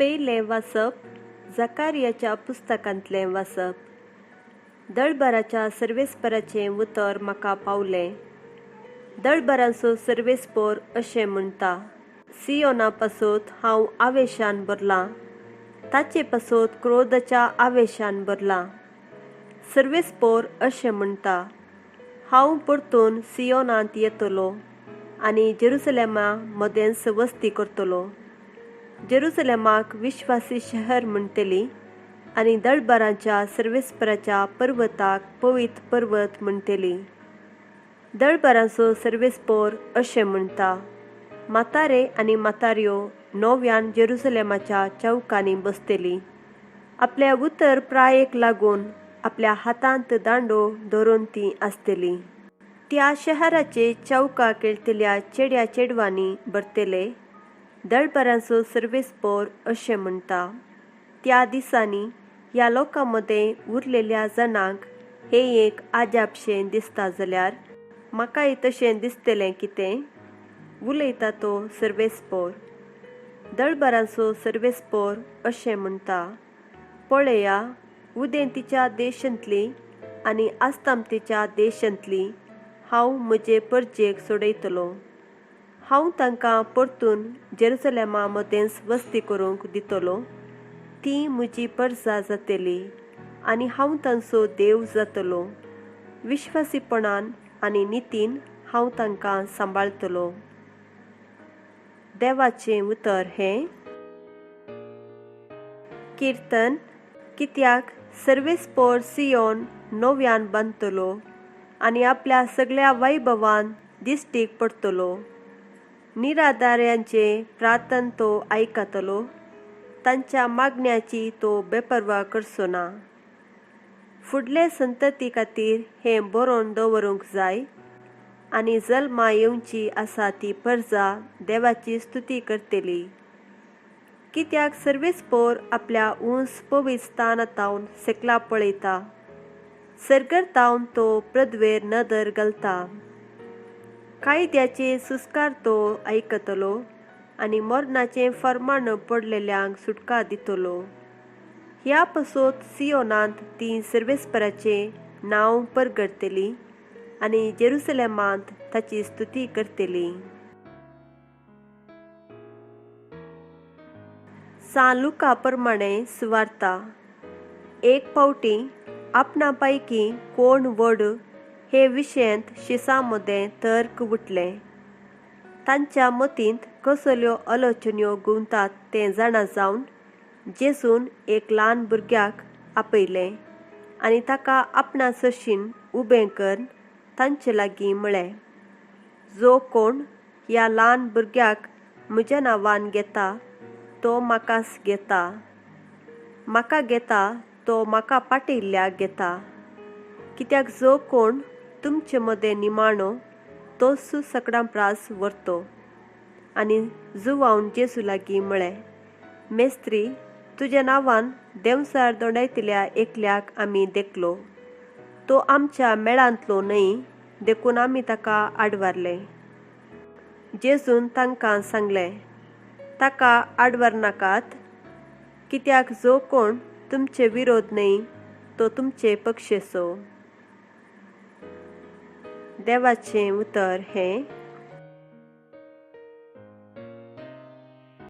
पयलें वाचप जकारियाच्या पुस्तकांतलें वाचप. दळबराच्या सर्वेस्पराचें उतर म्हाका पावलें. दळबरांचो सर्वेस्पोर अशें म्हणटा, सियोना पासत हांव आवेशान भरलां, ताचे पासत क्रोधाच्या आवेशान भरलां. सर्वेस्पोर अशें म्हणटा, हांव परतून सियोनांत येतलो आनी जेरुसलेमा मदेंच वस्ती करतलो. जेरुसलेमाक विश्वासी शहर म्हणटली आनी दळबरांच्या सर्वेस्पराच्या पर्वताक पवित्र पर्वत म्हणटली. दळबरांचो सर्वेस्पोर अशें म्हणटा, म्हातारे आनी म्हाताऱ्यो नव्यान जेरुसलेमाच्या चौकांनी बसतली, आपल्या उतर प्रायेक लागून आपल्या हातांत दांडो धरून ती आसतली. त्या शहराचे चौका खेळटल्या चेड्या चेडवांनी भरतले. दळबरांचो सर्वेस्पोर अशें म्हणटा, त्या दिसांनी ह्या लोकां मदें उरलेल्या जाणांक हें एक आजापशें दिसता जाल्यार म्हाकाय तशें दिसतलें कितें? उलयता तो सर्वेस्पोर. दळबरांचो सर्वेस्पोर अशें म्हणटा, पळया, उदेंतीच्या देशांतली आनी आस्तामतेच्या देशांतली हांव म्हजे परजेक सोडयतलो. हांव तांकां परतून जेरुसलेमा मदेंच वस्ती करूंक दितलो. ती म्हजी परजा जातली आनी हांव तांचो देव जातलो. विश्वासीपणान आनी नितीन हांव तांकां सांबाळटलो. देवाचें उतर हें. किर्तन. कित्याक सर्वेस्पोर सियोन नव्यान बांदतलो आनी आपल्या सगळ्या वैभवान दिश्टीक पडटलो. निराधाऱ्यांचे प्रार्थन तो आयकतलो, तांच्या मागण्याची तो बेपर्वा करचो ना. फुडले संतती खातीर हें बरोवन दवरूंक जाय आनी जल्मा येवची आसा ती परजा देवाची स्तुती करतली. कित्याक सर्वेस्पोर आपल्या उंच पवित्र स्थानांतावन सकला पळयता, सर्गरतावन तो पृथ्वेर नदर घालता. कायद्याचे सुस्कार तो आयकतलो आनी मरणाचें फर्माण पडलेल्यांक सुटका दितलो. ह्या पासत सियोनांत ती सर्वेस्पराचें नांव परगटतली आनी जेरुसलेमांत ताची स्तुती करतली. सां लुका प्रमाणे सुवार्ता. एक फावटी आपणा पैकी कोण व्हड हे विशयांत शिसां मदें तर्क उठलें. तांच्या मतींत कसल्यो आलोचन्यो घुंवतात तें जाणा जावन जेजून एक ल्हान भुरग्याक आपयलें आनी ताका आपणा सरशीन उबें करून तांचे लागीं म्हळें, जो कोण ह्या ल्हान भुरग्याक म्हज्या नांवान घेता तो म्हाकाच घेता, म्हाका घेता तो म्हाका पाटयल्ल्याक घेता. कित्याक जो कोण तुमचे मदें निमाणो तोच सगळ्यां प्रास व्हरतो. आनी जुवावन जेजू लागीं म्हळें, मेस्त्री, तुज्या नांवान देंवचार दोंडायतल्या एकल्याक आमी देखलो, तो आमच्या मेळांतलो न्हय, देखून आमी ताका आडवारले. जेजून तांकां सांगलें, ताका आडवार नाकात, कित्याक जो कोण तुमचे विरोध न्हय तो तुमचे पक्षेचो. देवाचें उतर हें.